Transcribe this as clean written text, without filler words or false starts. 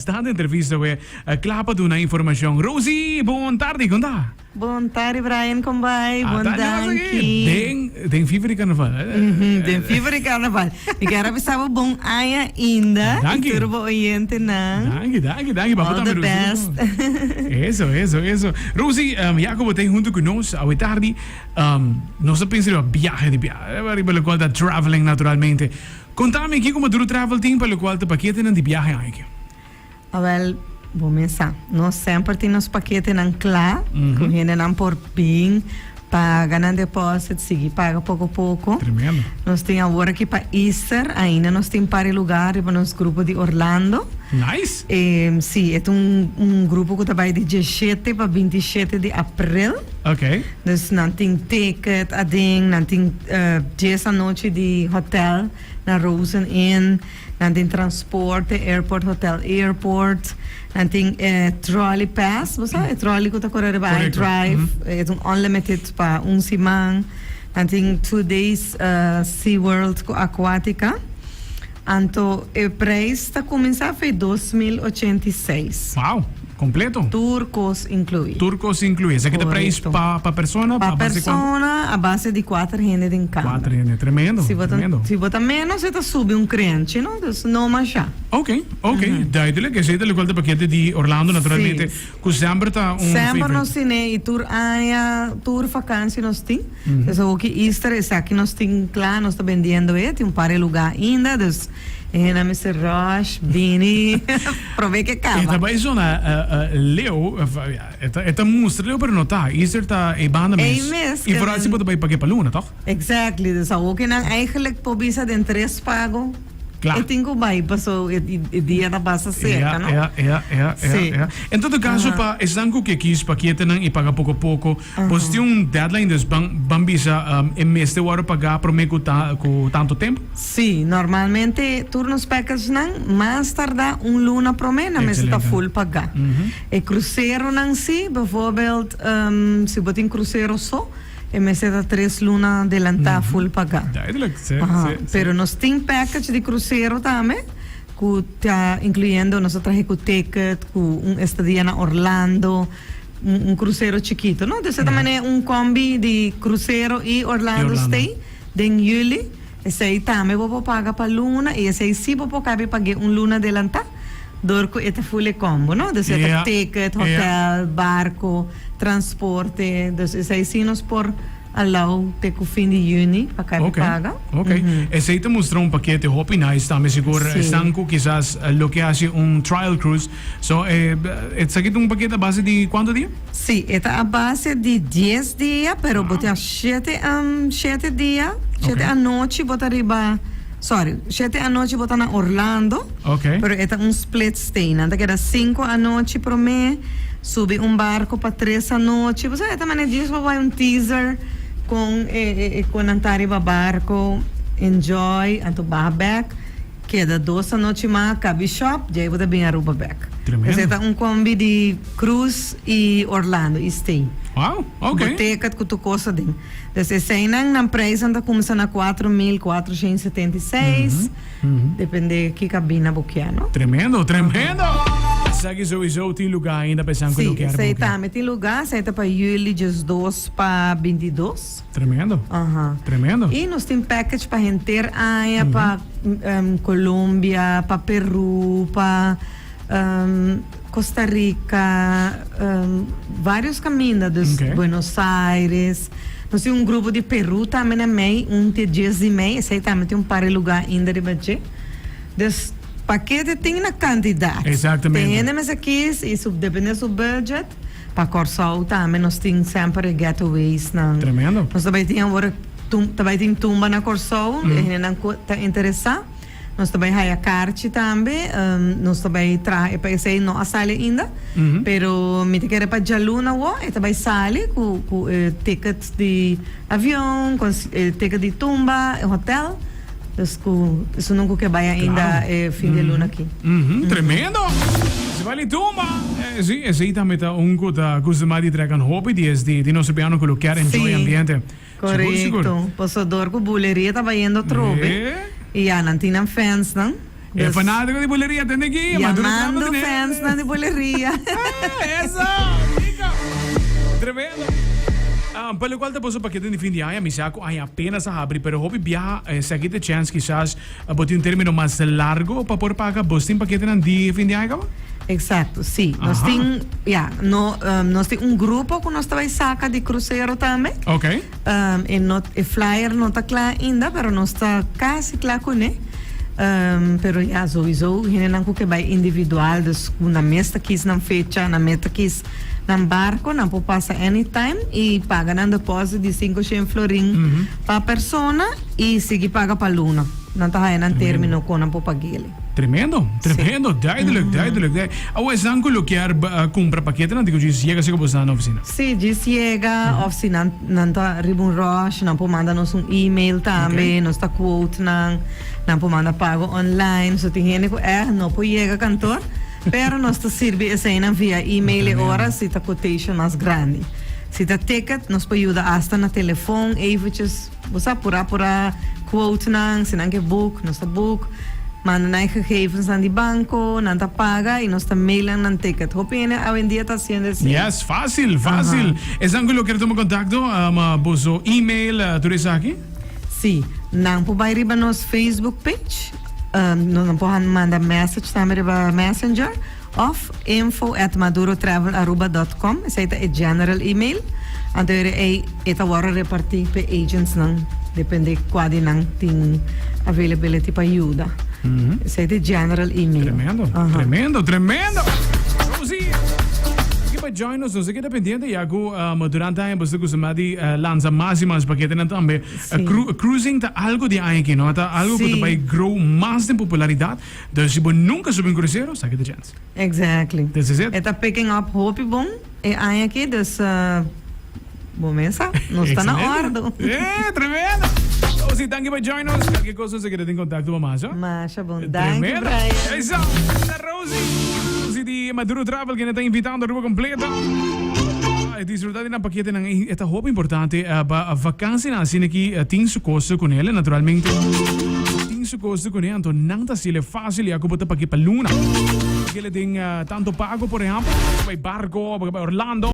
Sta den entrevista we kla pa duna informacion. Rosie, bon tardi, con ta? Bon tardi Brian, con bai? Ah, Bon ta nos aki. danki. Den, den fever di carnaval. Mhm, den fever di carnaval. Mi kier a bisa bo bon aña ainda. Danki. Y tur bo oyentenan. Danki, danki, danki. Papo All tambe, the Rosie. best. Eso, eso, eso. Rosie, um, ya como te hunto cu nos, awe tardi, um, nos a pensa riba biahe di biahe, riba locual ta traveling naturalmente. Konta mi kiko Maduro Travel tin pa lokual ta paketenan di biahe aña. Awel, bo mes sa, nos semper tin nos paketenan kla, ku hendenan por bin paga nan deposit, sigui paga poko poko. Tremendo. Nos tin awor aki pa Easter, ainda nos tin par di lugar riba nos grupo di Orlando. Nice! Si, e ta un un grupo ku ta bai di dieshete pa bintishete di aprel. Ok. Dus nan tin ticket aden, nan tin dies anochi di hotel na Rosen Inn, nan tin transporte airport hotel airport, nan tin e trolley pass, bo sa e trolley ku ta kore riba Correcto. iDrive, e ta un unlimited pa un siman, nan tin two days SeaWorld ku Aquatica. Anto e prijs ta kuminsá fei 2086. Wow! Completo? Tur kos inkluí. Tur kos inkluí. Esaki ta prijs Correcto. pa pa persona? Pa A base kuantu? persona a base di kuater hende den kamer. Kuater hende. Tremendo, Si bo ta tremendo. si bo ta menos e ta subi un krenchi, no? Dus no masha. Ok, ok. Duidelijk. Esei ta lokual ta pakete di Orlando naturalmente. Si. Ku semper ta un Semper favorite. nos tine i tur aña, tur vakansi nos tin. Dus awoki Easter esaki nos tin kla, nos ta bendiendo e, tin un par e lugá ainda, dus e hendenan mester rush bini prome ke E kaba. ta bai zona leu, e ta mustra leu pero no ta, Easter ta e banda mes. Ei mes. I vooral si bo ta bai pag'é pa luna, tòg? Exactly, dus awoki nan eigenlijk por bisa den tres pago. Kla. E tin ku bai paso e e dia ta pasa serka, no? Ja, ja, ja, ja, Sí. ja. En todo caso, pa esnan ku ke kis paketenan i paga poko poko, bos tin un deadline, dus ban, ban bisa um, e mester wòrdu pagá promé ku ta, ku tantu tempu? Sí, normalmente tur nos packagenan mas tardá un luna promé nan mester ta Excelente. full pagá. E kruseronan sí, bijvoorbeeld, um, si bo tin krusero so, E mester ta tres luna delantá full pagá. Duidelijk, sí, Aha, sí, sí. Pero nos tin package di crucero tambe cu ta incluyendo nos ta trahe cu ticket, cu un estadia na Orlando, un, un crucero chikito, no? Dus e ta manera un combi di crucero y Orlando Y Orlando. stay den juli. Esey tambe bo por paga pa luna y esey sí bo por cabe pagu'é un luna delantá dor cu e ta full e combo, no? Dus e ta ticket, hotel, barco, transporte, dus esey sí nos por allow te cu fin di juni pa cabe paga. Ok, ok. Esey ta mustra un pakete hopi nice tambe sigur esnan cu kisas lo ke haci un trial cruise. So esaki ta un pakete a base di cuanto dia? Sí, e ta a base di dies dia, pero bo tin shete, shete dia, shete anochi bo ta riba, sorry, shete anochi bo ta na Orlando, pero e ta un split stay, nan ta keda sinku anochi promé, subi un barko pa tres anochi, bo sa e ta manera djis bo bai un teaser kon e e kon nan ta riba barko, enjoy, anto baha bek. Keda dos anochi mas kabi shop, djei bo ta bin Aruba bek. Tremendo. Esei ta un combi di cruise y Orlando y stay. Wow, ok. Bo ticket cu tur cos aden. Dus eseinan nan prijsnan ta cuminsa na 4476, depende ki cabina bo kier, no? Tremendo, tremendo! Esaki sowieso tin lugar ainda pa esnan cu lo Sí, kier esei boekea. tambe tin lugar, esei ta pa juli 12 pa 22. Tremendo. Aha. Tremendo. Y nos tin package pa henter aña, pa Colombia, pa Peru, pa Costa Rica, varios caminda, dus Okay. Buenos Aires. Nos tin un grupo di Peru tambe na mei, un te dies di mei, esey tambe tin un par di lugar ainda riba dje. Dus pakete tin na cantidad. Exactamente. Tin hende mester kies y su depende su budget. Pa Kòrsou tambe nos tin semper e getawaysnan. Tremendo. Nos ta bai tin awor ta bai tin tumba na Kòrsou, e hendenan ku ta interesá. Nos ta bai haya karchi tambe, nos ta bai traha e pa esei no a sali ainda, pero mi ta kere pa djaluna awor e ta bai sali ku ku e ticket di avion, ku e ticket di tumba, e hotel. Dus ku esun ku ke bai ainda e fin di luna aki. Tremendo! Se bai li tumba! Si, esei tambe ta un ku ta kustumá di trek an hopi di es di nos rubiano ku lo kier enjoy ambiente. Sigur, sigur. Korekto. Pasobra dor ku buleria ta bayendo atrobe i ya nan tin nan fansnan. E fanatico di buleria tende aki. Yamando fans nan di buleria. Eso! Rico! Tremendo! Pa locual ta boso pakete di fin di aña, mi sa cu aña apenas a habri, pero hopi biaha esaki ta e chance kisas bo tin un termino mas largo pa por paga. Bos tin paketenan di fin di aña caba? Exacto, si. Nos tin, ya, no, nos tin un grupo cu nos ta bay saca di crucero tambe. Ok. E no, e flyer no ta cla ainda, pero nos ta casi cla cune. Pero ya, sowieso hendenan cu ke bay individual, dus cu nan mes ta kies nan fecha, nan mes ta kies nan barco, nan por pasa anytime y paga nan deposit di cinco shen florin pa persona y sigui paga pa luna. Nan ta haya nan termino con nan por pag'ele. Tremendo, tremendo, duidelijk, duidelijk. Duidelijk. Awo esnan cu lo kier cumpra paketenan tin cu djis yega si cu bo sta na oficina? Si, djis yega of si nan nan ta riba un rush nan por manda nos un email tambe, nos ta quote nan, nan por manda pago online, so tin hende cu eh no por yega kantoor, pero nos ta sirbi eseinan via email e ora si ta quotation mas grandi. Si ta ticket nos por yuda hasta na telefon eventjes. Bo sa pura pura quote nan, si nan ke book, nos ta book, manda nan e gegevensnan di banco, nan ta paga y nos ta mail nan nan ticket. Hopi hende awendia ta haciendo esey. Yes, facil, facil. Esnan cu lo kier tuma contacto, boso email, tur esaki? Si, nan por bay riba nos Facebook page, nan por manda message tambe riba Messenger. Of info at maduroTravelaruba dot com, esei ta e general email. Anto eri ei e ta wòrdu repartí p'e agentsnan, depende kua di nan tin availability pa yuda. Esei ta e general email. Tremendo, tremendo, tremendo! Rosie, aki pa join nos, nos a keda pendiente ya ku durante aña boso ta kustumbrá di lansa mas i mas paketenan tambe. Cruising ta algu di aña aki, no? Ta algu ku ta bai grow mas den popularidat. Dus si bo nunca subi un crucero, sa ki ta chance. Exactly. This is it. E ta picking up hopi bon e aña aki, dus bo mes sa, nos ta na ordo. Eh, tremendo! Rosie, danki pa join nos. Cualkier cosa nos a keda den contacto pa mas, ho? Masha bon. Danki, Brian. Esa, ta Rosie. Rosie di Maduro Travel, kende ta invitando Aruba completo. Pa disfruta di nan paketenan. E ta hopi importante pa vakansinan asina ki tin su kosto ku nel, naturalmente. Tin su kosto ku ne, anto nan ta hasiel e fácil ya ku bo ta pag'é pa luna. Pag'é den tanto pago, por ehèmpel, bo bai barko, bo bai Orlando.